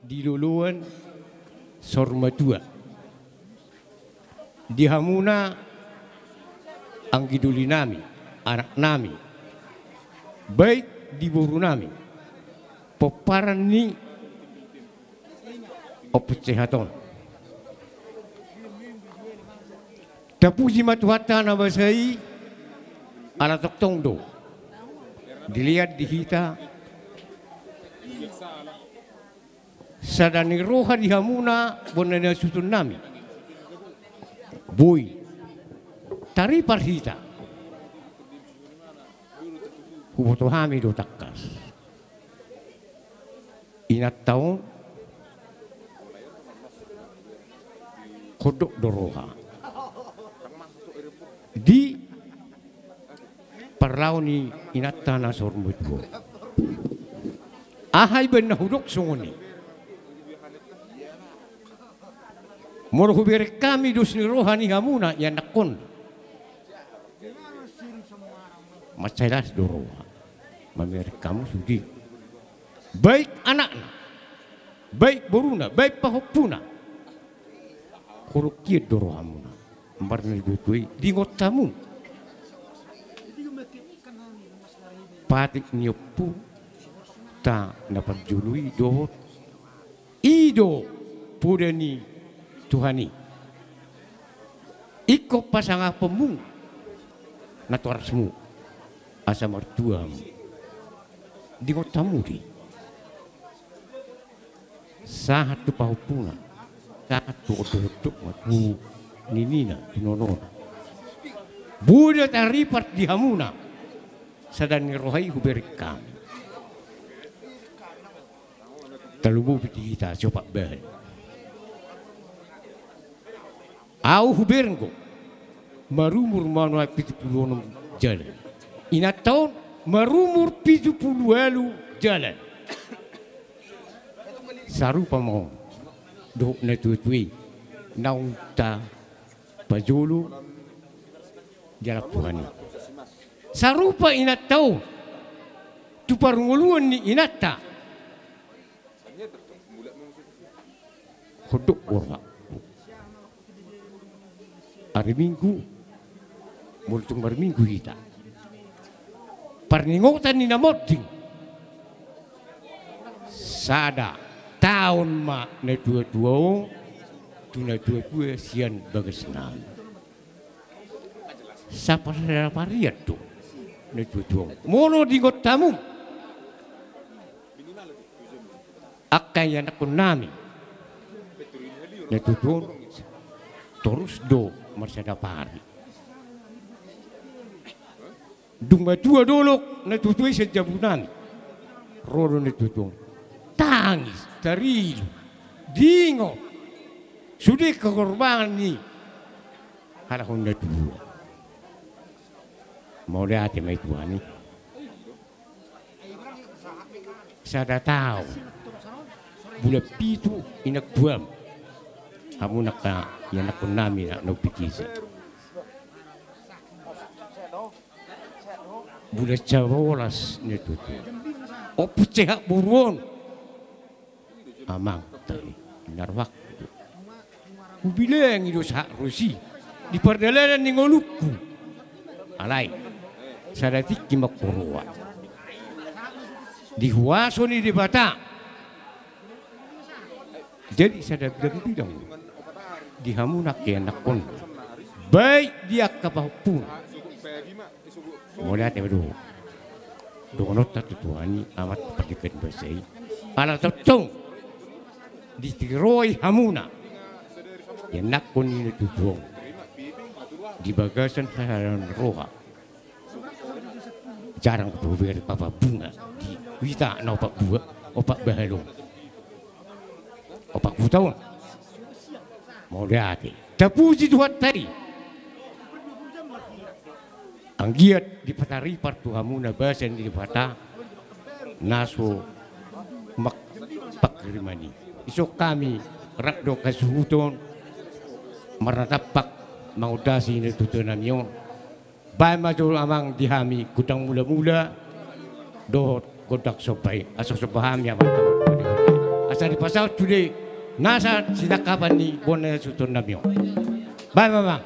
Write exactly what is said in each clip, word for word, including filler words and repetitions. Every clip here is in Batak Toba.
Di loloan saur matua, di hamuna anggi doli nami, anak nami, baik di boru nami, pomparan ni Ompu Sehat on. Tapuji ma Tuhanta na basa i, ala tongtong do dilean di hita sada ni roha di hamuna bona ni hasuhuton nami. Boi taripar hita. Huboto hami do tangkas inanta on hondok do roha di parlao ni inanta na saur matua. Aha i baen na hudok songon i? Molo hubereng hami dos ni roha ni hamuna ianakhon, mansai las do roha mamereng hamu sude, baik anakna, baik boruna, baik pahompuna. Hurungkian do rohamuna marnatuatua i, diingot hamu patik ni ompunta na parjolo i dohot i do poda ni Tuhan i. Ingkon pasangaponmu natorasmu asa martua hamu. Diingot hamu do i. Sahat tu pahompuna, sahat tu ondokondokna, tu ninina, tu nonona. Boi do taripar di hamuna sada ni roha i hubereng hami. Tarlumobi di hita si Ompu Bahal. Ahu hubereng do marumur ma nuaeng pitu pulu onom jala. Inanta on marumur pitu pulu ualu jala. Sarupa ma on dohot natuatua i naung tapajolo di alam Tuhan i. Sarupa inanta on tu parngoluan ni inanta. Hondok do roha. Ari Minggu, molo tung marminggu hita, parningotan ni na monding, sada taon ma natuatua on tu natuatua sian bagasnami. Sapar sada parian do natuatua on. Molo diingot hamu angka ianakhonnami, natuatua on torus do marsada pari. Dung matua dolok natuatua i sian jabunami, ro do natuatua on tangis, tarilu, diingot sude kegorbangan ni halak on natuatua. Mauliate ma i Tuhan i. Sada taon bulan pitu inang tuam, hamu angka ianakhonnami na umpikisa. Bulan sabolas natuatua, Ompu Sehat boru on. Amang, tari na rohangku do. Hubilangi do sahat ro i di pardalanan ni ngolungku. Alai sada tingki ma huroha di huaso ni Debata. Jadi sada bilang-bilang di hamu angka ianakhon, baik di angka pahompuna. Mauliate ma dohot dohononta tu Tuhan i, Amanta Pardenggan Basa i, ala tongtong ditiroi hamuna ianakhon ni natuatua on di bagasan hasadaon roha. Jarang do hubereng parbunga di hita na opat bua, opat bahal on. Opat huta on. Mauliate. Tapuji Tuhanta i. Anggiat dipataripar tu hamuna basa ni Debata na so mang-, pangkiriman i. Dison hami rap dohot hasuhuton marnatampak mangondasi natuatuanami on. Baen ma jolo amang di hami gondang mulamula dohot gondang somba i, asa somba hami amang. Asa dipasaut sude nasa sinangkapan ni bona suhutonnami on. Baen ma, Amang.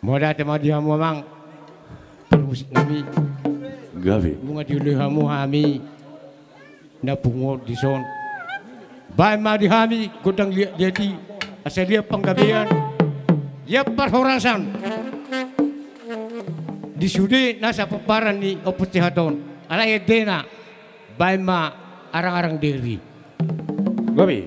Mauliate ma di hamu, Amang parmusik nami. Gabe. Nunga dioloi hamu hami na pungu on dison. Baen ma di hami gondang liat-liat i, asa liat panggabean, liat parhorasan di sude nasa pomparan ni Ompu Sehat on. Alai endena, baen ma Arang-arang Deri. Gabe.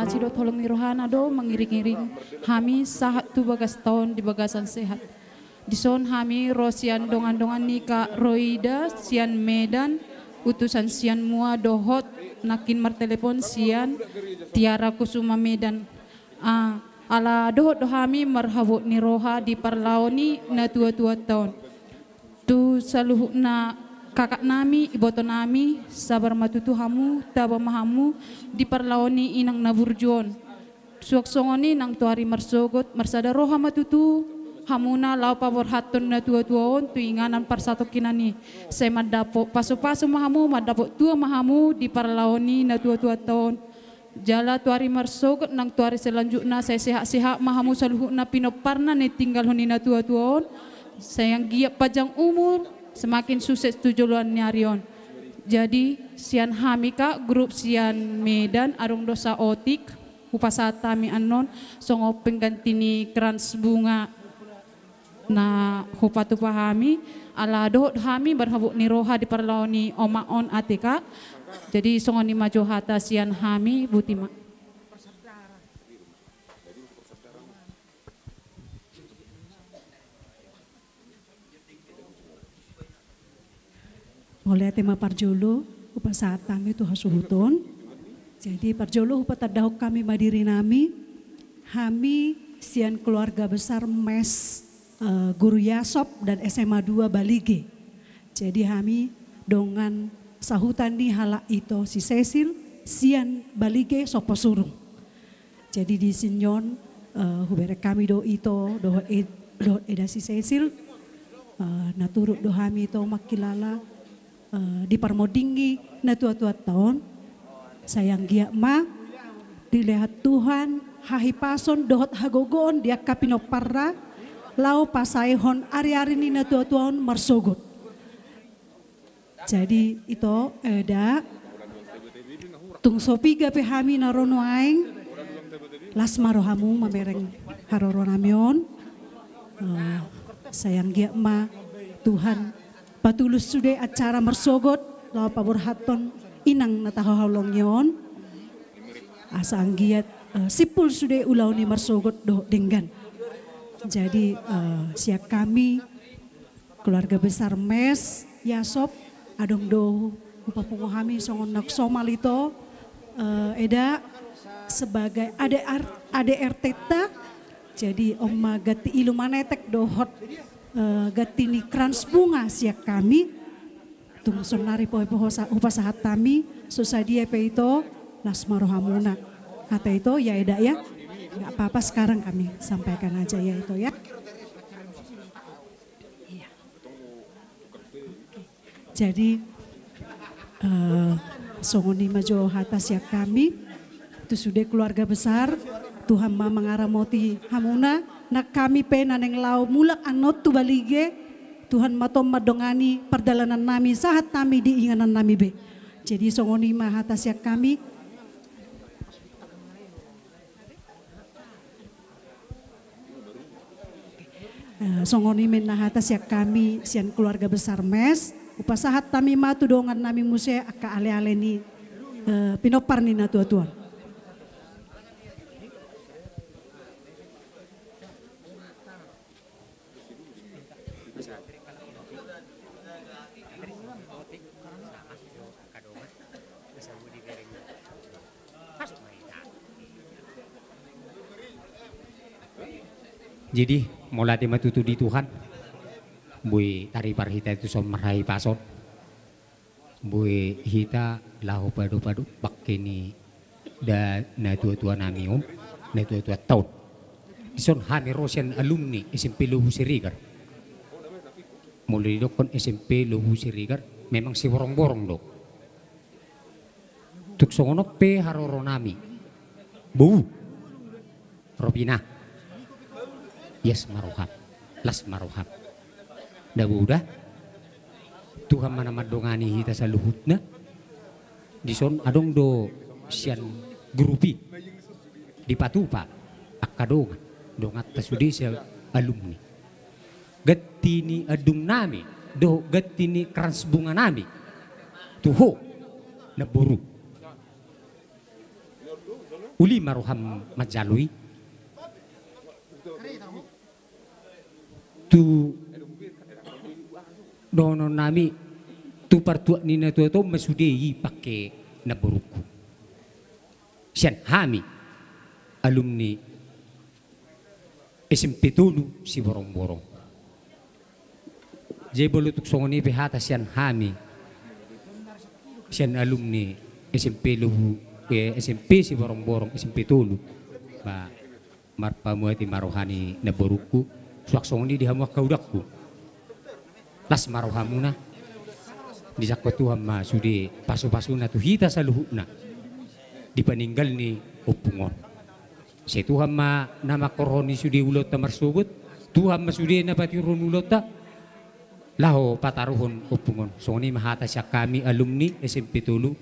Asi dohot holong ni rohana do mangiring-iring hami sahat tu bagas taon di bagasan sehat. Dison hami ro sian dongan-dongan ni Kak Roida sian Medan, utusan sian mua dohot nangkin martelepon sian Tiara Kusuma Medan. Ah, ala dohot do hami marhabot ni roha di parlao ni natua-tua taon. Tu saluhutna kakak nami, iboto nami, sabar ma tutu hamu, taba ma hamu di parlao ni inang na burju on. Suang songon i nang tu ari marsogot, marsada roha ma tutu hamuna laho paborhathon natua-tua on tu inganan parsatongkinan i. Sai mandapot pasu-pasu ma hamu, mandapot tua ma hamu di parlao ni natua-tua taon. Jala tu ari marsogot nang tu ari selanjutna sai sehat-sehat ma hamu saluhutna pinomparna na tininggalhon ni natua-tua on. Sai anggiat panjang umur, semakin sukses tu joloan ni ari on. Jadi, sian hami Kak, grup sian Medan, adong do saotik, hupasahat hami annon, songon pengganti ni krans bunga na hupatupa hami, ala dohot hami marhabot ni roha di parlao ni omak on ate Kak. Jadi songon i ma jo hata sian hami, boti ma. Mauliate ma parjolo, hupasahat hami tu hasuhuton. Jadi parjolo hupatandahon hami ma diri nami, hami sian keluarga besar mes, eh, guru Yasop dan S M A dua Balige. Jadi hami dongan sahutan ni halak ito si Sesil sian Balige Soposurung. Jadi di sini on, eh, hubereng hami do ito dohot ed-, dohot eda si Sesil, eh, na turut do hami ito mangkilala, eh, di parmonding ni natua-tua taon. Sai anggiat ma dilehon Tuhan hahipason dohot hagogoon di angka pinomparna laho pasaehon ari-ari ni natua-tua on marsogot. Jadi ito, eh, eda, tung so piga pe hami na ro nuaeng, las ma rohamu mamereng haroro nami on. Eh, sai anggiat ma Tuhan patulus sude acara marsogot laho paborhathon inang na tahaholongi on. Asa anggiat, eh, simpul sude ulaon i marsogot dohot denggan. Jadi, eh, sian hami keluarga besar mes Yasop, adong do hupapungu hami songon na somal ito, eh, eda sebagai ade ar-, ade R T-ta. Jadi on ma ganti ilu manetek dohot, eh, ganti ni krans bunga sian hami. Tung sonari pe hupa-, hupasahat hami, so sadia pe ito, las ma rohamuna. Hata ito, ya eda ya. Nggak apa-apa, sekarang kami sampaikan aja ya ito ya. Iya. Jadi, eh, songon i ma jo hata sian hami, tu sude keluarga besar, Tuhan ma mangaramoti hamuna, nang hami pe na naeng laho mulak annon tu Balige, Tuhan ma tong mandongani pardalanan nami, sahat nami di inganan nami be. Jadi songon i ma hata sian hami. Eh, songon i ma na hata sian hami, sian keluarga besar mes, hupasahat hami ma tu dongan nami muse angka ale-ale ni, eh, pinompar ni natua-tua. Jadi, mauliate ma tutu di Tuhan, boi taripar hita tu son marhahipason. Boi hita laho pado-pado bangke ni da natua-tua nami on, natua-tua taon. Dison hami ro sian alumni S M P Lobu Siregar. Molo didokkon S M P Lobu Siregar, memang siborong-borong do. Tung songon on pe haroro nami. Bou. Ropina. Ias ma roham. Las ma roham. Da bou da. Tuhan ma na mandongani hita saluhutna. Dison adong do sian grup i. Dipatupa. Angka dongan. Donganta sude sian alumni. Ganti ni andung nami. Dohot ganti ni krans bunga nami. Tu ho. Namboru. Uli ma roham manjalo i. Tu dohonon nami, tu partuat ni natuatua ma sude i pangke namborungku. Sian hami alumni S M P tolu Siborongborong. Jadi molo tung songon i pe hata sian hami, sian alumni S M P Lubu, eh, S M P Siborongborong, S M P tolu. Ba, marpamuati ma roha ni namborungku, suang songon i di hamu angka udangku. Las ma rohamuna, dijangkon Tuhan ma sude pasupasuna tu hita saluhutna di paninggal ni ompung on. Sai Tuhan ma na mangkorhon i sude ulaonta marsogot, Tuhan ma sude na patiuron ulaonta, laho pataruhon ompung on. Songon i ma hata sian hami alumni S M P tolu.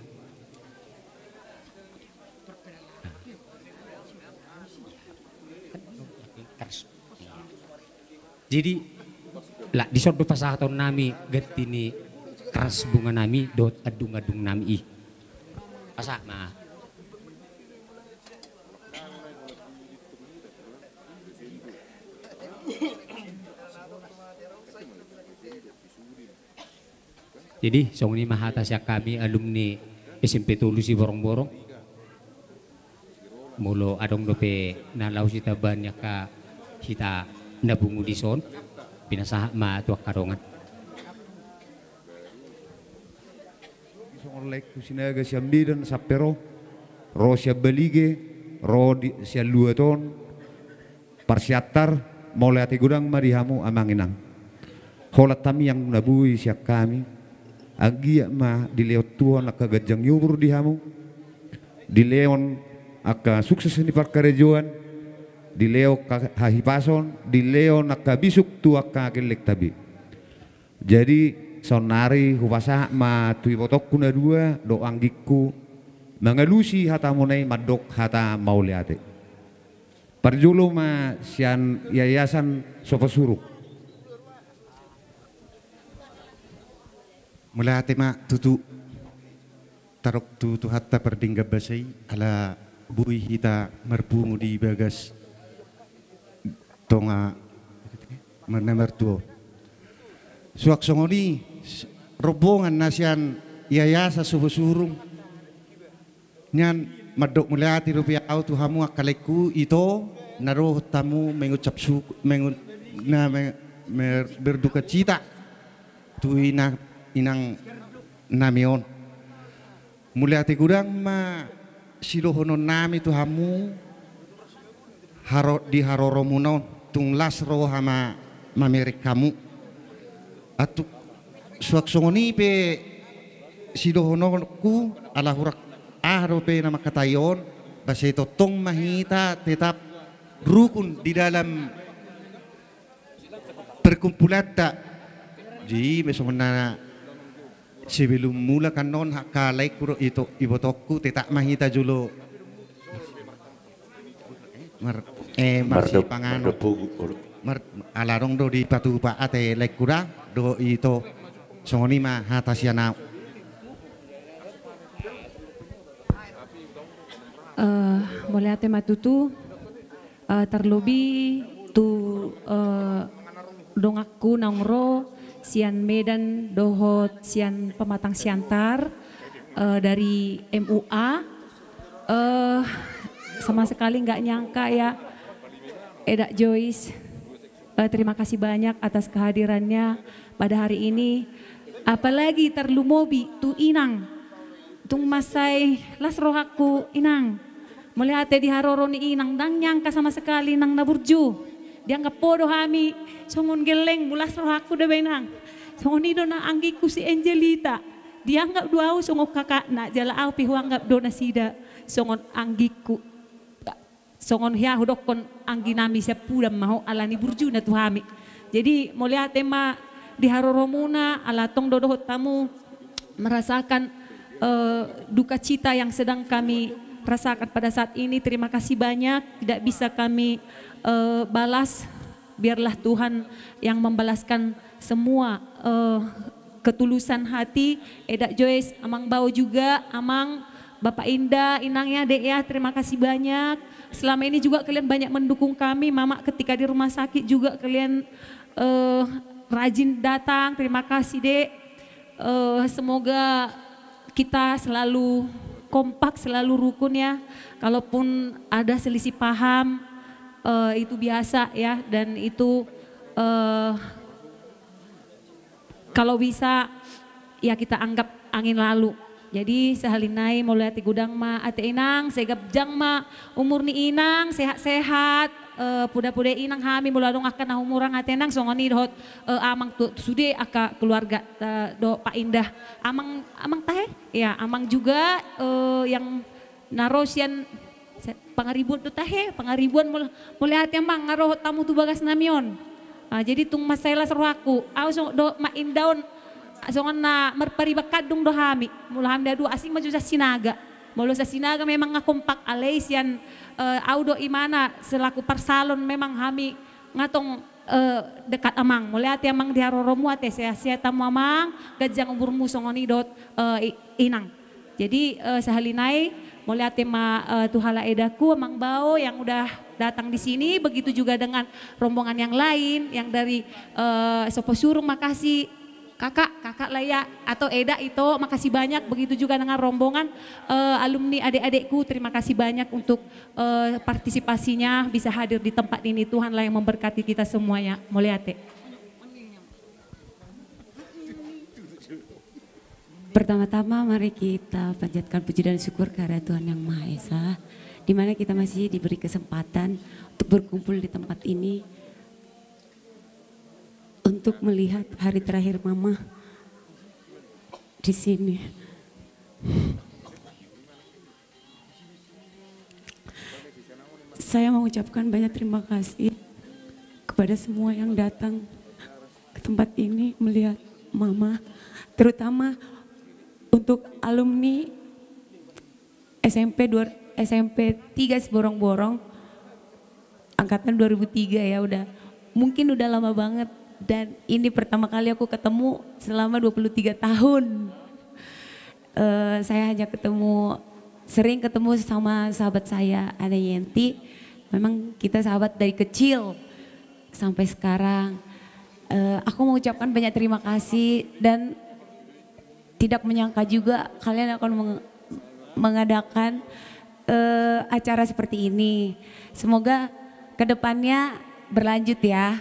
Jadi, la, dison do pasahaton nami ganti ni kras bunga nami dohot andung-andung nami i. Pasahat ma. Jadi, songon i ma hata sian hami alumni S M P tolu Siborongborong. Molo adong dope na laho sitambahan ni angka hita na pungu dison, pinasahat ma tu angka dongan. Songon laengku Sinaga sian Medan sampe ro, ro sian Balige, ro di, sian luat on, parsiantar, mauliate godang ma di hamu amang inang. Holan tamiang na boi sian hami, anggiat ma dilehon Tuhan angka ganjang ni umur di hamu, dilehon angka sukses ni parkarejoan, dilehon angka hahipason, dilehon angka bisuk tu angka gellengta be. Jadi, saonnari hupasahat ma tu ibotongku na dua, dohot anggingku, mangalusi hatamuna i mandok hata mauliate. Parjolo ma sian Yayasan Sopo Surung. Mauliate ma tutu. Tadok tu Tuhanta pardenggan basa i, ala boi hita marpungu di bagas tonga na martua. Suang songon i, rombongan na sian Yayasan Sopo Surung, nian mandok mauliate dope au tu hamu angka laengku ito, na dohot hamu mengucap syuk-, mengu-, na me-, mer-, berdukacita tu ina-, inang nami on. Mauliate godang ma sidohonon nami tu hamu, haro-, di haroromuna on, tung las roha ma mamereng hamu. Antuk suang songon i pe sidohononku, ala hurang aha dope na mangkatai on, ba sai tongtong ma hita tetap rukun di dalam perkumpulanta. Jadi, be songon na sebelum mulak annon, angka laengku dohot ito, ibotongku, tetap ma hita jolo mar-, eh, marsipanganon. Mar-, ala adong do dipatupa ate laengku da, dohot ito. Songon i ma hata sian au. Eh, mauliate ma tutu. Eh, tarlobi tu, eh, donganku naung ro sian Medan dohot sian Pematang Siantar, eh, dari M U A. Eh, sama sekali nggak nyangka ya, Eda Joyce. Eh, terima kasih banyak atas kehadirannya pada hari ini. Apalagi tarlumobi tu inang. Tung mansai las rohangku, inang. Mauliate di haroro ni inang, ndang nyangka sama sekali, inang na burju. Dianggap ho do hami songon gellengmu, las rohangku da ba, inang. Songon i do nang anggingku si Angelita. Dianggap do au songon kakakna, jala au pe huanggap do nasida songon anggingku. Songon hea hudokkon, anggi nami siampudan ma ho, ala ni burjuna tu hami. Jadi, mauliate ma di haroromuna, ala tong do dohot hamu merasakan, eh, duka cita yang sedang kami rasakan pada saat ini. Terima kasih banyak, tidak bisa kami, eh, balas. Biarlah Tuhan yang membalaskan semua, eh, ketulusan hati. Eda Joyce, Amang Bao juga, Amang, Bapak Indah, Inang ya, Dek ya, terima kasih banyak. Selama ini juga kalian banyak mendukung kami, Mama ketika di rumah sakit juga kalian, eh, rajin datang. Terima kasih, Dek. Eh, semoga kita selalu kompak, selalu rukun ya. Kalaupun ada selisih paham, eh, itu biasa ya, dan itu, eh, kalau bisa, ya kita anggap angin lalu. Jadi sahali nai molo ate godang ma ate Inang, sai ganjang ma umur ni Inang, sehat-sehat, eh, puda-puda Inang hami molo adong angka na umurna ate Inang, songon i dohot, eh, Amang tu, sude angka keluarga, eh, dohot Pak Indah. Amang, Amang tahe? Ya, Amang juga, eh, yang na ro sian Pangaribuan do tahe, Pangaribuan mul-, mauliate Amang, nga ro hot hamu tu bagas nami on. Ah, jadi tung mansai las rohangku. Au so do ma Indah on, songon na marpariban kandung do hami. Molo hami na dua asing ma jo sian Sinaga. Molo sian Sinaga memang nga kompak, alai sian, eh, au do imana selaku parsalon memang hami nga tong, eh, dekat Amang. Mauliate Amang di haroromu, ate sehat-sehat hamu Amang, ganjang umurmu songon i dohot, eh, i-, Inang. Jadi, eh, sahali nai mauliate ma, eh, tu halak edaku, Amang Bao yang udah datang di sini, begitu juga dengan rombongan yang lain yang dari, eh, Soposurung, makasih Kakak, Kakak lah ya, atau Eda, Ito, makasih banyak, begitu juga dengan rombongan, eh, alumni adik-adikku, terima kasih banyak untuk, eh, partisipasinya, bisa hadir di tempat ini, Tuhanlah yang memberkati kita semuanya, mauliate. Pertama-tama, mari kita panjatkan puji dan syukur kehadirat Tuhan Yang Maha Esa, di mana kita masih diberi kesempatan untuk berkumpul di tempat ini, untuk melihat hari terakhir Mama di sini. Saya mengucapkan banyak terima kasih kepada semua yang datang ke tempat ini melihat Mama, terutama untuk alumni S M P dua, S M P tiga Siborongborong, angkatan dua ribu tiga ya, udah, mungkin udah lama banget. Dan ini pertama kali aku ketemu selama dua puluh tiga tahun. Eh, saya hanya ketemu, sering ketemu sama sahabat saya, Ana Yenti. Memang kita sahabat dari kecil sampai sekarang. Eh, aku mengucapkan banyak terima kasih dan tidak menyangka juga kalian akan meng-, mengadakan, eh, acara seperti ini. Semoga kedepannya berlanjut ya,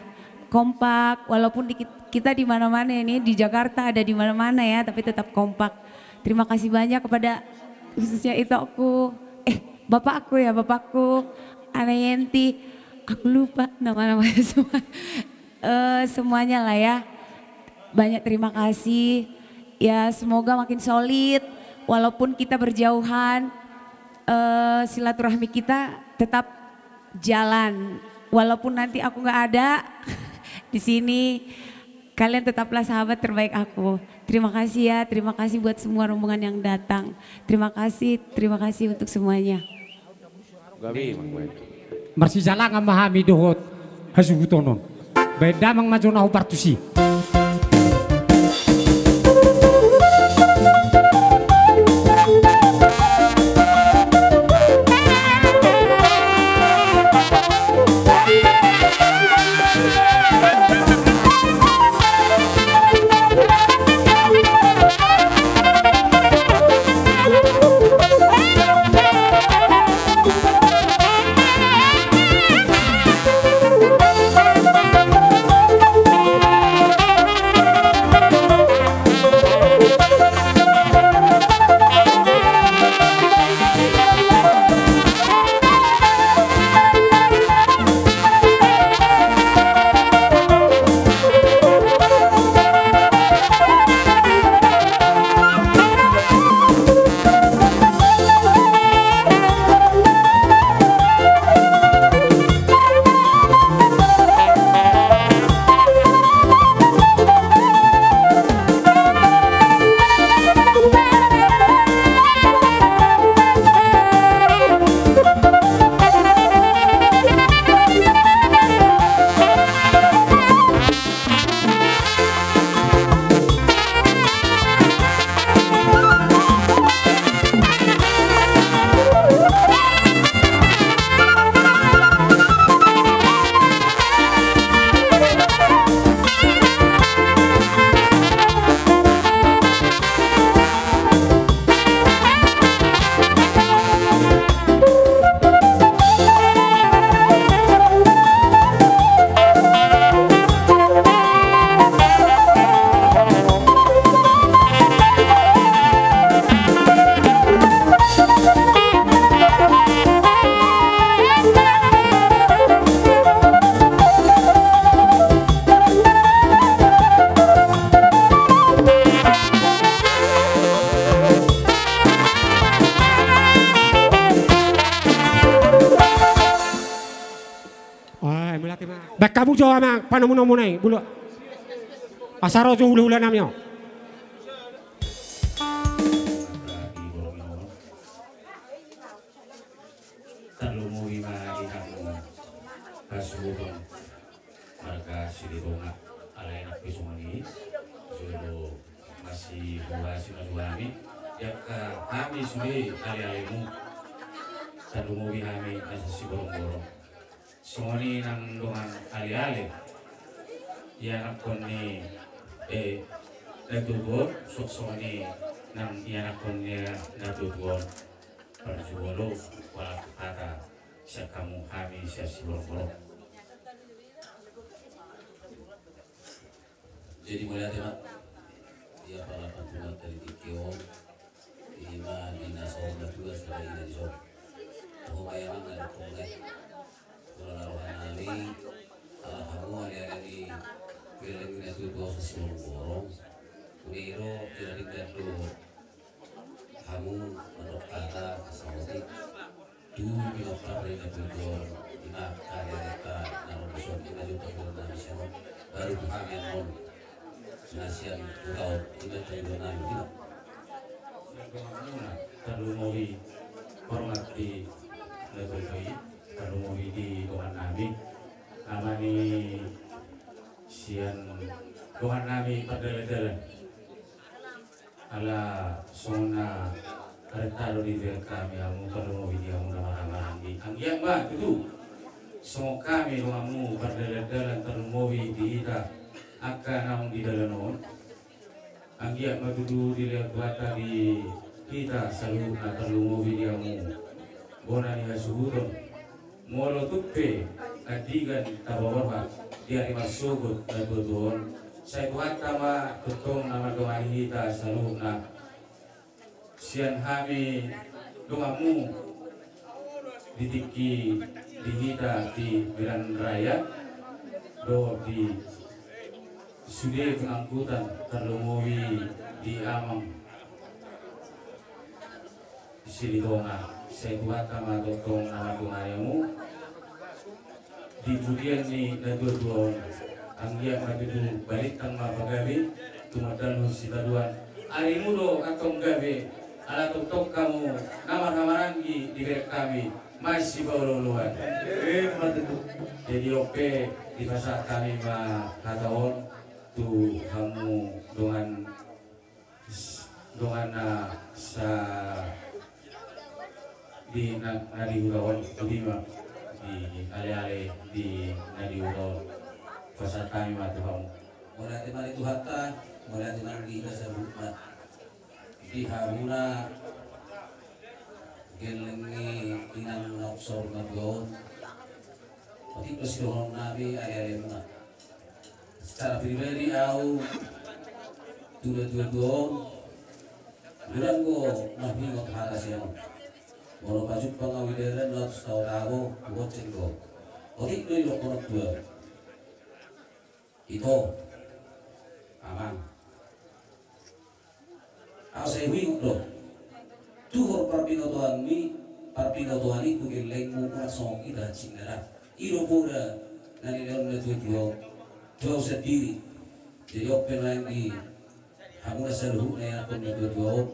kompak, walaupun di kit-, kita di mana-mana ini, di Jakarta ada di mana-mana ya, tapi tetap kompak. Terima kasih banyak kepada khususnya itu aku, eh, bapakku ya, bapakku, Ana Yenti, aku lupa nama-namanya semua. Eh, semuanya lah ya. Banyak terima kasih. Ya, semoga makin solid. Walaupun kita berjauhan, eh, silaturahmi kita tetap jalan. Walaupun nanti aku nggak ada di sini, kalian tetaplah sahabat terbaik aku. Terima kasih ya, terima kasih buat semua rombongan yang datang. Terima kasih, terima kasih untuk semuanya. Gabe, Mang Boy. Marsijalangan ma hami dohot hasuhuton on. Baen damang ma jo na hombar tusi. Baen hamu jo amang panomunomuna i, bulu. Asa ro jo hulahula nami on. Tarlumobi ma di hamu hasuhuton marga Silitonga, alai nang pe songon i, jolo masihuasi ma jo hami, di angka hami sude alealemu. Tarlumobi hami asa siborongborong. Songon i nang dongan aleale, ianakhon ni, eh, natuatua on, so-, songon i nang ianakhon ni natuatua on. Parjolo, pola hata sian hamu hami sian siborongborong. Jadi mauliate ma di apala pantunan tadi tikki on. Ima di na saur matua sada ina di son. Toho ma i amang na dokkon mulai. Molo na roha nami, ala hamu aleale ni gelleng ni natuatua on sasiborongborong. Molo i ro, jadi denggan do hamu mandok hata asa otik. Tu pinompar ni natuatua on, ima angka alealeta na ro di son, ima jo pantunan nami sian on, baru tu hami annon na sian huta on, ima pantunan nami, ima. Sian dongan muna, tarlumobi hormat di natuatua i, tarlumobi di dongan nami, ama ni sian dongan nami pardalandalan. Ala songon na renta do dibereng hami hamu, tarlumobi di hamu na marhahamaranggi. Anggiat ma tutu songon hami donganmu pardalandalan, tarlumobi di hita angka naung di dalan on. Anggiat ma tutu dilehon Tuhanta di hita saluhutna, tarlumobi di hamu bona ni hasuhuton. Molo tung pe andigan tapaborhat di ari marsogot natuatua on, sai Tuhanta ma tongtong na mandongani hita saluhutna. Sian hami donganmu di tingki di hita di Medan Raya dohot di sude pengangkutan, tarlumobi di amang Silitonga, sai Tuhanta ma tongtong na mandongani hamu di pudian ni natuatua on. Anggiat ma tutu balintang ma pagabe, tumandalhon sitadoan. Arimu do antong gabe, ala tongtong hamu na marhahamaranggi dibereng hami, masipaolooloan. Emma tutu. Jadi on pe dipasahat hami ma hata on tu hamu dongan dongan na sa di na, na di huta on, boti ma di aleale di na di huta on. Pasahat hami ma tu hamu. Mauliate ma di Tuhanta, mauliate ma di hita saluhutna. Di hamuna gelleng ni inang na saur matua on. Otik do sidohonon nami alealemuna. Secara pribadi au tu natuatua on, godang do na huingot hata sian on. Molo pajumpang au di dalan laos taotao, hubonceng do. Otik do didokkon tu au. Ito, amang. Au sai huingot do. Tuhor parpinotoanmi, parpinotoan i tu gellengmu, unang songon hita hansit na da. I do poda na nilehon natuatua on tu au sandiri. Jadi on pe nuaeng di hamuna saluhutna ianakhon natuatua on,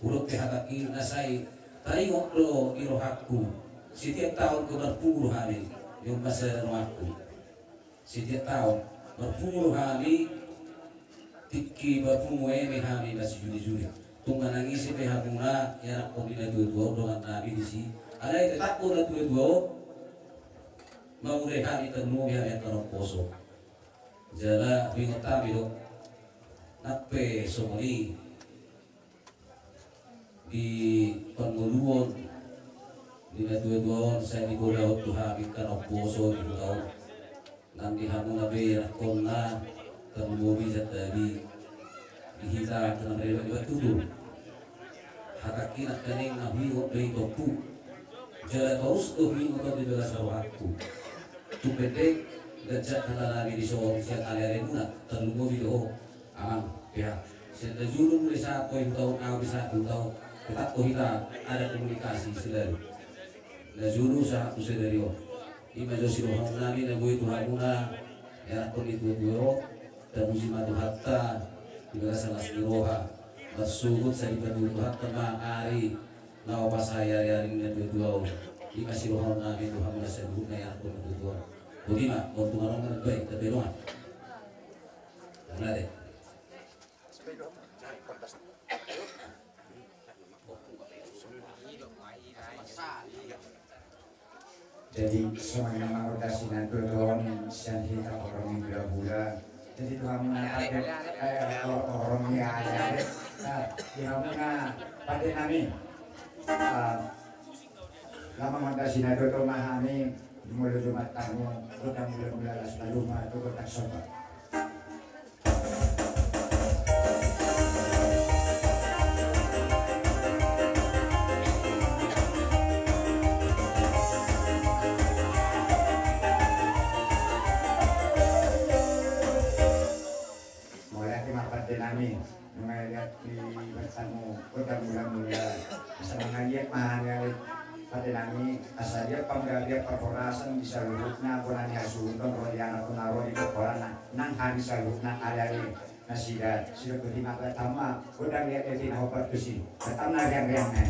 hudok pe hatangki na sai taringot do di rohangku. Setiap taon pe marpungu do hami, di on ma sada donganku. Setiap taon marpungu do hami, tingki marpungu eme hami masijujur. Tung manang ise pe hamuna ianakhon ni natuatua on, dongan nami disi. Alai tetap do natuatua on mamulai hami, tarlumobi hami angka naposo. Jala huingot hami do nang pe songon i. Di pangoluon ni natuatua on sai dipodahon tu hami angka naposo di huta on. Nang di hamuna pe ianakhonna, tarlumobi jala di hita angka na maribak-ibak tutu. Hatangki nangkaning na huingot do i tompu. Jala torus do huingot on di bagasan rohangku. Tung pe ndang ganjang hata nami dison sian alealemuna, tarlumobi do ho. Amang, pea sian na jolo mule sahat tu huta on, au pe sahat tu huta on, tetap do hita ada komunikasi selalu. Na jolo sahat tu sadari on. Ima jo sidohonon nami na boi tu hamuna, ianakhon ni tuatua on, tapuji ma Tuhanta di bagasan las ni roha. Marsogot sai dipangido Tuhanta ma ari na hupasahat ari-ari ni na tuatua on. Ima sidohonon nami tu hamuna saluhutna ianakhon ni tuatua on. Botima, on tu marong na baik, tapi doang. Karena deh. Jadi songon i ma mangondasi na tuatua on sian hita horong ni hulahula. Jadi tu hamuna pande, eh, hor-, horong ni ale-ale. Nah, di hamuna pande nami. Ah, laho mangondasi na tuatua ma hami, molo Jumat tamu, gondang mula-mula, laos lalu ma tu gondang somba. Mauliate ma pande nami, nunga diberkahi Tuhanta gondang mula-mula. Asa mangaliat ma hami ale pande nami, asa liat panggabean parhorasan di saluhutna bona ni hasuhuton, ro di anak, ro di pomparanna, nang hami saluhutna ale-ale nasida, suda berterima kasih ma, gondang liat-liat na hombar tusi. Datang na riang-riang na.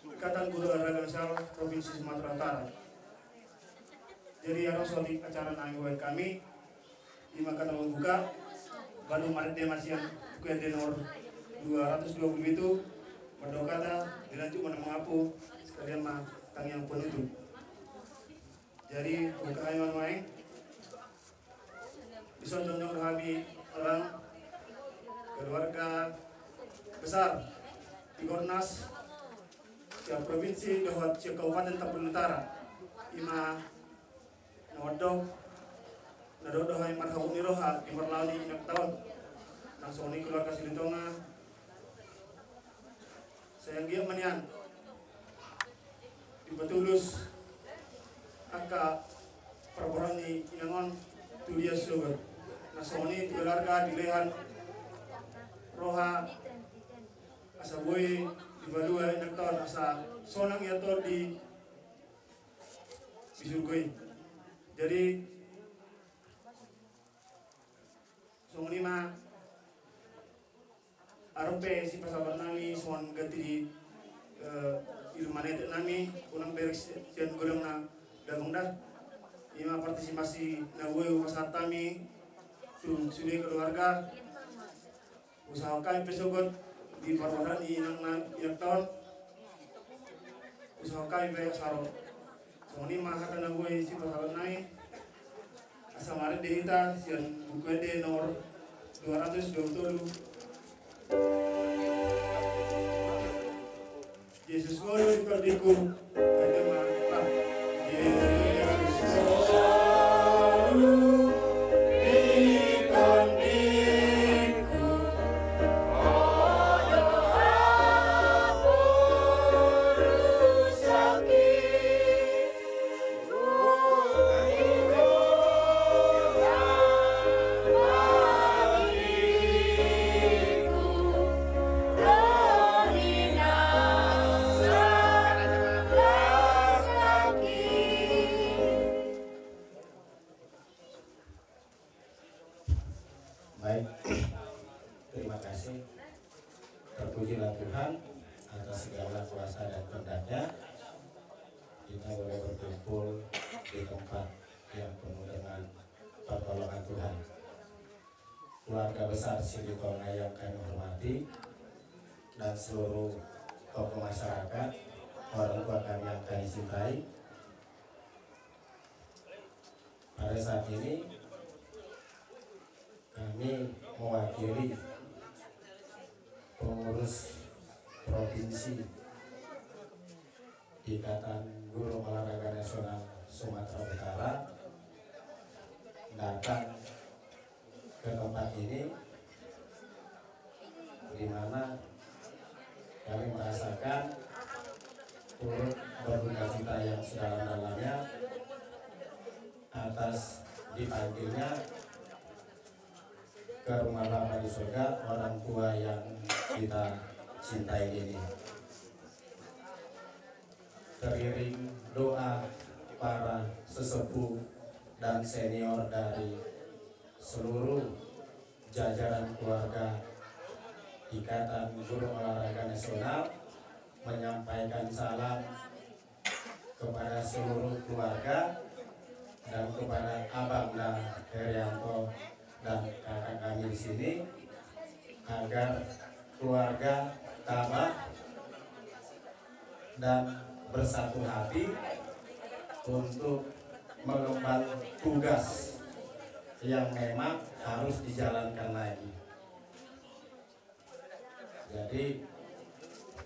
Ikatan Guru Agama Islam Provinsi Sumatera Utara. Jadi, ro saotik acara nami, buat kami, ima kata pembuka, baru maret dia masih yang buku D nomor dua ratus dua puluh itu, berdoa kata, dilanjut mana mengapu, sekalian ma tangiang penutup. Jadi, buka ayo main. Dison jongjong do hami, orang keluarga besar Tigornas, sian provinsi dohot sian Kabupaten Tambun Utara. Ima na mandok, na dohot do hami marhabot ni roha di marlaon ni inanta on, nang songon i keluarga Silitonga. Sai anggiat ma nian dipatulus angka parboruon ni inang on tu dia sogot. Na songon i tu keluarga dilehon roha asa boi dipalua inanta on asa sonang ia tol di surgo i. Jadi songon i ma. Adong pe sipasahat nami songon ganti di, eh, ilumanetek nami, unang berek sian godang na dagong da. Ima partisipasi na boi hupasahat hami tu sude keluarga. Usaha hami pe sogot di parboruon ni inang na, inanta on. Usaha hami pe saro. Songon i ma hata na boi sipasahat nami. Asa marende hita sian buku ende nomor dua ratus dua puluh tolu. Jesus ngolu di tondingku, ende ma, ah. Jesus ngolu di Baik, terima kasih. Terpujilah Tuhan atas segala kuasa dan kehendak-Nya. Kita boleh berkumpul di tempat yang penuh dengan pertolongan Tuhan. Keluarga besar Silitonga yang kami hormati dan seluruh tokoh masyarakat, orang tua kami yang kami cintai. Pada saat ini kami mewakili pengurus provinsi Ikatan Guru Olahraga Nasional Sumatera Utara datang ke tempat ini, di mana kami merasakan turut berduka cita yang sedalam-dalamnya atas dipanggilnya ke rumah Bapa di surga orang tua yang kita cintai ini. Teriring doa para sesepuh dan senior dari seluruh jajaran keluarga Ikatan Guru Olahraga Nasional, menyampaikan salam kepada seluruh keluarga dan kepada Abang da Herianto dan kakak kami di sini, agar keluarga tabah dan bersatu hati untuk mengemban tugas yang memang harus dijalankan lagi. Jadi,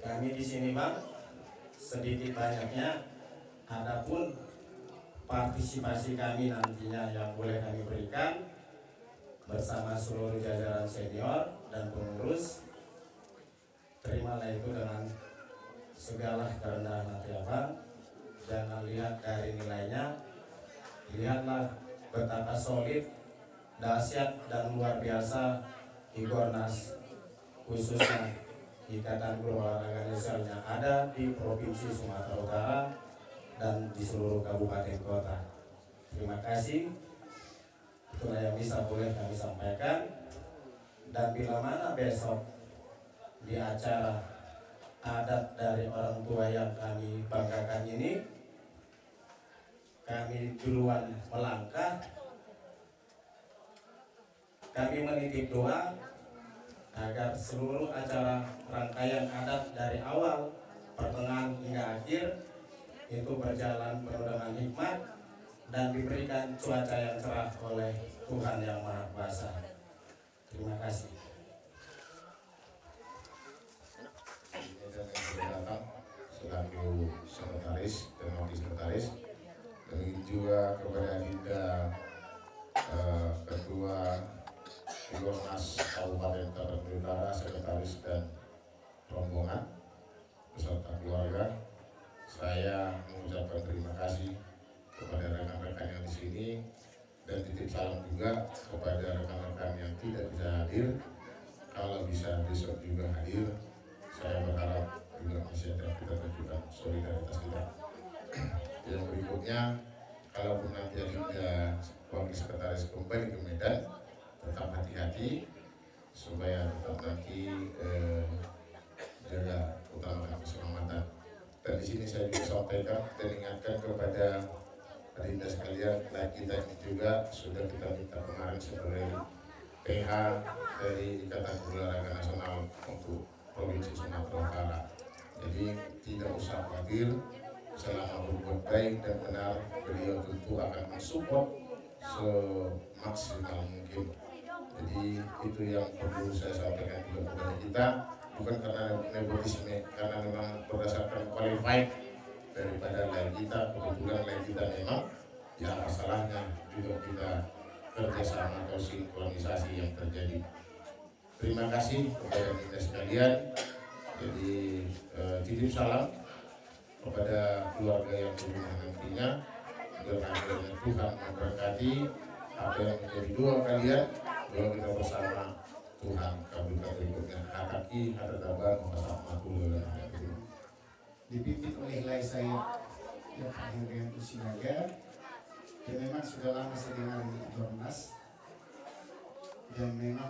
kami di sini, Bang, sedikit banyaknya, adapun partisipasi kami nantinya yang boleh kami berikan bersama seluruh jajaran senior dan pengurus, terimalah itu dengan segala kerendahan hati, Abang. Jangan lihat dari nilainya, lihatlah betapa solid, dahsyat, dan luar biasa Igornas, khususnya Ikatan Guru Olahraga Nasional yang ada di Provinsi Sumatera Utara dan di seluruh kabupaten kota. Terima kasih. Itulah yang bisa boleh kami sampaikan. Dan bila mana besok di acara adat dari orang tua yang kami banggakan ini, kami duluan melangkah, kami menitip doa agar seluruh acara rangkaian adat dari awal, pertengahan hingga akhir itu berjalan penuh dengan hikmat dan diberikan cuaca yang cerah oleh Tuhan Yang Maha Kuasa. Terima kasih. Ini dan yang sudah datang selaku sekretaris dan wakil sekretaris, demikian juga kepada Adinda, eh, Ketua Igornas Kabupaten Tapanuli Utara, sekretaris dan rombongan beserta keluarga. Saya mengucapkan terima kasih kepada rekan-rekan yang di sini dan titip salam juga kepada rekan-rekan yang tidak bisa hadir. Kalau bisa besok juga hadir, saya berharap juga masih ada kita tunjukkan solidaritas kita. Yang berikutnya, kalaupun nanti ada wakil sekretaris kembali ke Medan, tetap hati-hati supaya tetap nanti, eh, jaga utamakan keselamatan. Dan di sini saya juga sampaikan dan ingatkan kepada adinda sekalian, lae kita ini juga sudah kita minta kemarin sebagai P H dari Ikatan Olahraga Nasional untuk Provinsi Sumatera Utara. Jadi tidak usah khawatir, selama berbuat baik dan benar, beliau tentu akan mensupport semaksimal mungkin. Jadi itu yang perlu saya sampaikan juga kepada kita, bukan karena nepotisme, karena memang berdasarkan qualified daripada lae kita, kebetulan lae kita memang, ya apa salahnya juga kita kerjasama atau sinkronisasi yang terjadi. Terima kasih kepada kita sekalian. Jadi, eh, titip salam kepada keluarga yang di rumah nantinya. Mudah-mudahan Tuhan memberkati apa yang menjadi doa kalian, doa kita bersama. Tuhan kabulkan berikutnya. Hataki, hata taba, masa matu dalam hati. Dipimpin oleh lae saya, ya, Pak Hendrianto Sinaga, yang memang sudah lama saya dengar di Igornas, dan memang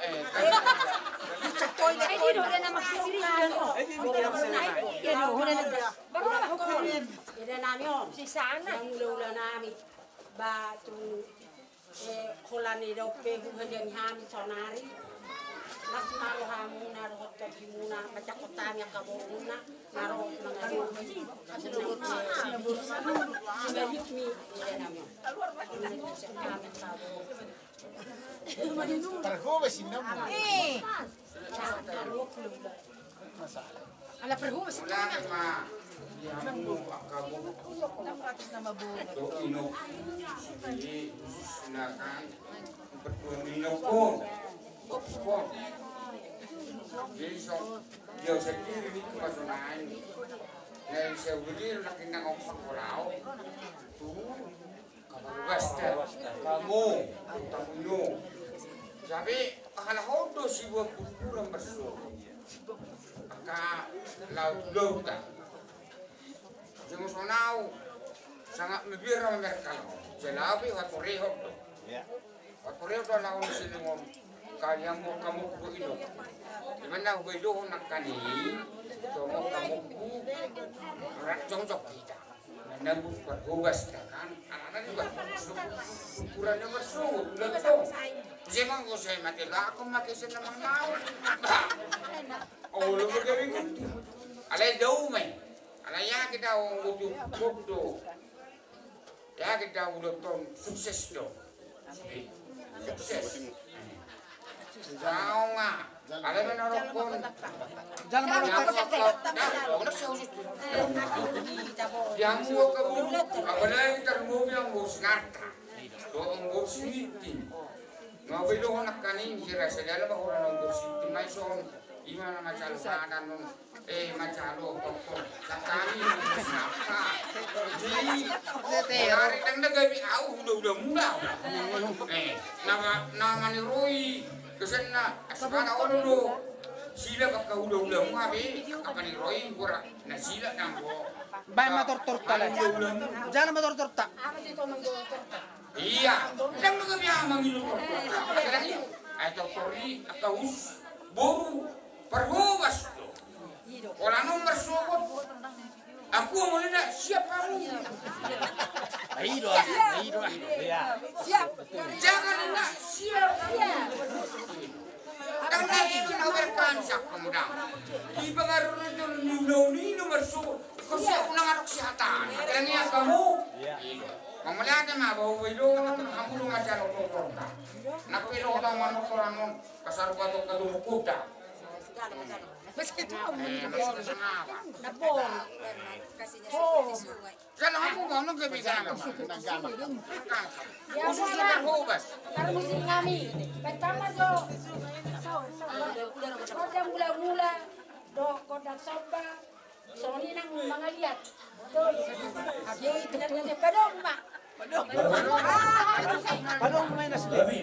Eh, kan. Edi do, eda na maksud diri, eda do. Eda do, eda na. Baru apa? Eda nami on. Sisana. Yang ula-ula nami. Ba tu, eh, holan eda on pe huhaliangi hami saonari. Las ma rohamuna, dohot tondimuna, manjangkon hami angka borumuna. Ala perhubas itu. Ulang ma. Ia mu akamu. Enam ratus nama bu. Do ino. Jadi silakan. Berdoa ino pun. Pun. Jadi so, dia sendiri itu masuk naik. Dari sebelum lagi nang ompak pulau. Tuh. Kamu, kamu, kamu. Tapi ala hodo si buah purpura bersuara. Maka laut-lautan. Jangan sonau. Sangat mebira mereka. Jelabi watu rehot do. Watu rehot do lawan si lengon. Kalian mau kamu kudu ido. Di mana gue ido nak kani? Kamu kamu ku. Rak jongjong kita. Mana bu perhobas kan? Anak-anak juga. Ukurannya bersungut, udah betul. Saya mau saya mati lah, aku pakai senang mau. Oh, lu mau gawe kutu. Alai jauh mai. Alai ya kita onggo tu kutu. Ya kita udah ton sukses do. Sukses. Saonga. Alai mana rokon. Jalan mana rokon. Nah, udah saya usus tu. Yang gua kabur. Apalagi termobi yang bos nata. Doang bos miting. Mau beli doang nak kaning kira sedala bahwa orang bos miting mai son. Ima na macalo sadan non. Eh, macalo tokon. Sakali siapa? Jadi dari tanda gabi au udah udah mula. Eh, nama nama ni Roy kesenna asmana ono do. Sila bakka udah udah mula be. Apa ni Roy gua na sila nanggo. Bae ma tortorta lai. Jala ma tortorta. Iya. Ndang do gabe amang i do tortorta. Ai tortor i angka us boru parhobas do. Ora non marsogot. Aku mau nida siap kamu. Ai do, ai do. Iya. Siap. Jangan nida siap. Dang na itu na welcome sak kamu dang. Di pengaruh itu nuna nino mersu. Kau siap unang aduk sihatan. Kira ni kamu. Kamu lihat ma bau itu kamu lu macam apa kau tak. Nak pilo utama nukuranon kasar batok kadu kuda. Meski itu kamu. Nabor. Kasihnya seperti sungai. Kan aku mau nunggu bisa. Khusus na parhobas. Parmusim kami. Pertama jo. Kodang gula-gula. Do kodang somba. Songon i nang mangaliat. Betul. Jadi itu. Padong ma. Padong ma i na sude.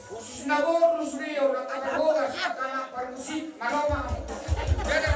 Khusus na borus dia udah kata bodas karena parmusik maloma. Jadi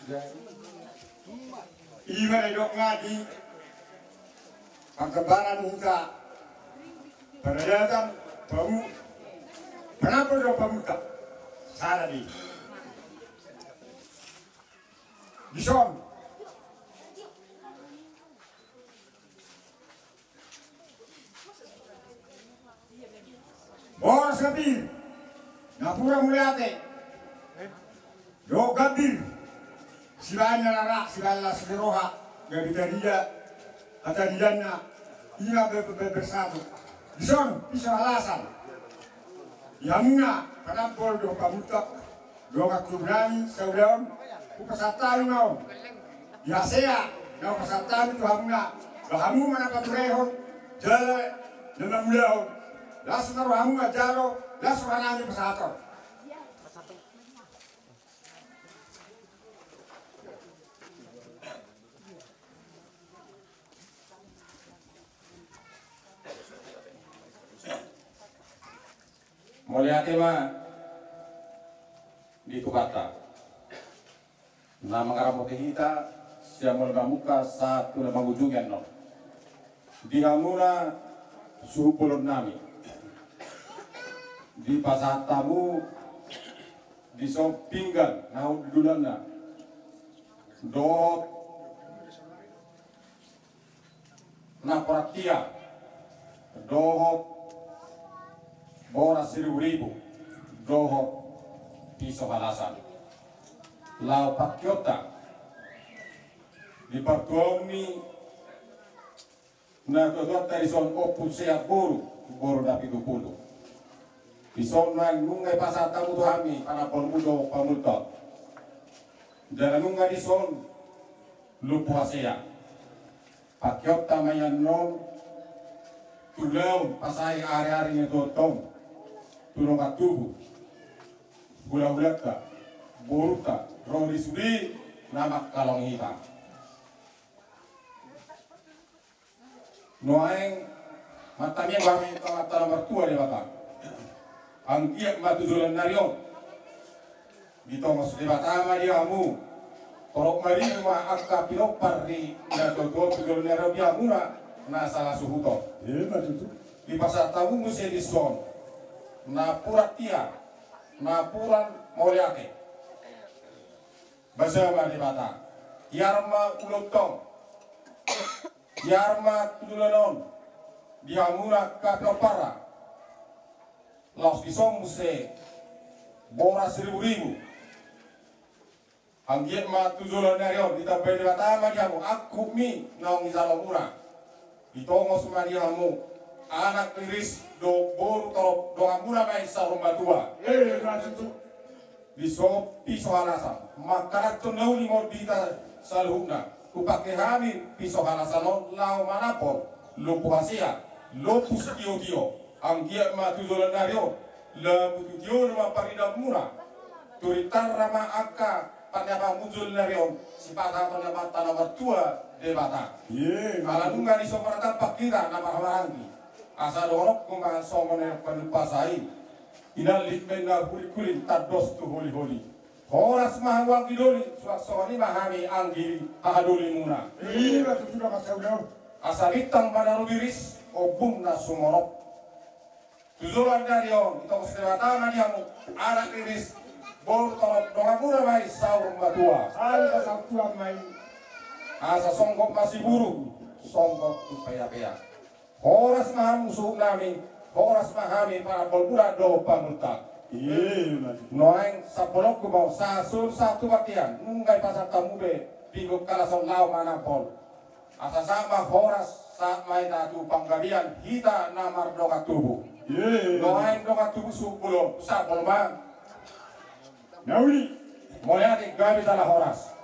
Ima na didok na di panggambaran huta paradaton pamu panapol do pamuta. Sada di dison. Boras gambir, napuran mauliate dohot gambir, sibaen na rara, sibaen las ni roha, gabe tarida hataridanna, ima be- be- bersatu. Dison piso halasan di hamuna panapol dohot pamuta. Dongan tubu nami saulaon, hupasahat hami ma on di hasea na hupasahat hami tu hamuna, ba hamu ma na paturehon jala na mangulahon. Las ma rohamu manjalo, las roha nami pasahathon. Mauliate ma di Tuhanta na mangaramoti hita sian mula mamungka sahat tu na mangujungi annon. Di hamuna suhut bolon nami, dipasahat hamu dison pinggan na hundul ni dolonna dohot napuran tiar dohot boras siriburibu dohot piso halasan laho pangkeonta di partuaon ni natuatuanta dison, Ompu Sea boru, boru Napitupulu. Dison nunga dipasahat hamu tu hami panapolmu dohot pamuta. Jala nunga dison lombu hasea. Pangkeonta ma i annon tu ulaon pasahat ari-ari ni natuaonta on tu dongan tubu, hulahulanta, borunta ro di sude na mangkaholongi hita. Nuaeng martangiang ma hami tu Amanta na martua Debata, anggiat ma tu joloan ni ari on ditongos Debata ma di hamu. Torop maribur ma angka pinompar ni natuatua tu joloan ni ari on di hamuna na salasuhuton. Dipasahat hamu muse dison napuran tiar, napuran mauliate. Basa ma Debata, tiar ma ulaonta on, tiar ma tu joloan on di hamuna angka pinomparna. Laos dison muse boras siriburibu. Anggiat ma tu joloan ni ari on ditambai Debata ma di hamu angkup mi naung dijalo muna. Ditongos ma di hamu anak riris dohot boru torop dongan muna ma i saur matua. Dison piso halasan mangkalanjut na uli ma on di hita saluhutna. Hupangke hami piso halasan on laho manapol lombu hasea, lombu sitiotio. Anggiat ma tu joloan ni ari on lampu tu tio na ma paridaon muna. Turintarna ma angka pandapat mujul ni ari on sipata pandapat tano martua Debata. Ala nunga dison martampak hita na marhahamaranggi. Asa dohononku ma songon na panumpasa i: Inallik ma inna hulinghuling tandos tu holiholi. Horas ma hamu anggi doli, suang songon i ma hami anggi hahadolimuna. Asa bintang ma na rumiris ombun na sumorop. Tu joloan ni ari on ditongos Debata ma di hamu anak riris, boru torop dongan muna ma i saur matua. Asa songgop ma siburuk, songgop tu peapea. Horas ma hamu suhut nami, horas ma hami panapol muna dohot pamuta. Nuaeng sampulonku ma on, sahat solu sahat tu bontean, nunga dipasahat hamu be pinggan halasan laho manapol. Asa sahat ma horas, sahat ma hita tu panggabean hita na mardongan tubu. Nuaeng dongan tubu suhut bolon, sampul ma. Na uli. Mauliate, gabe jala horas.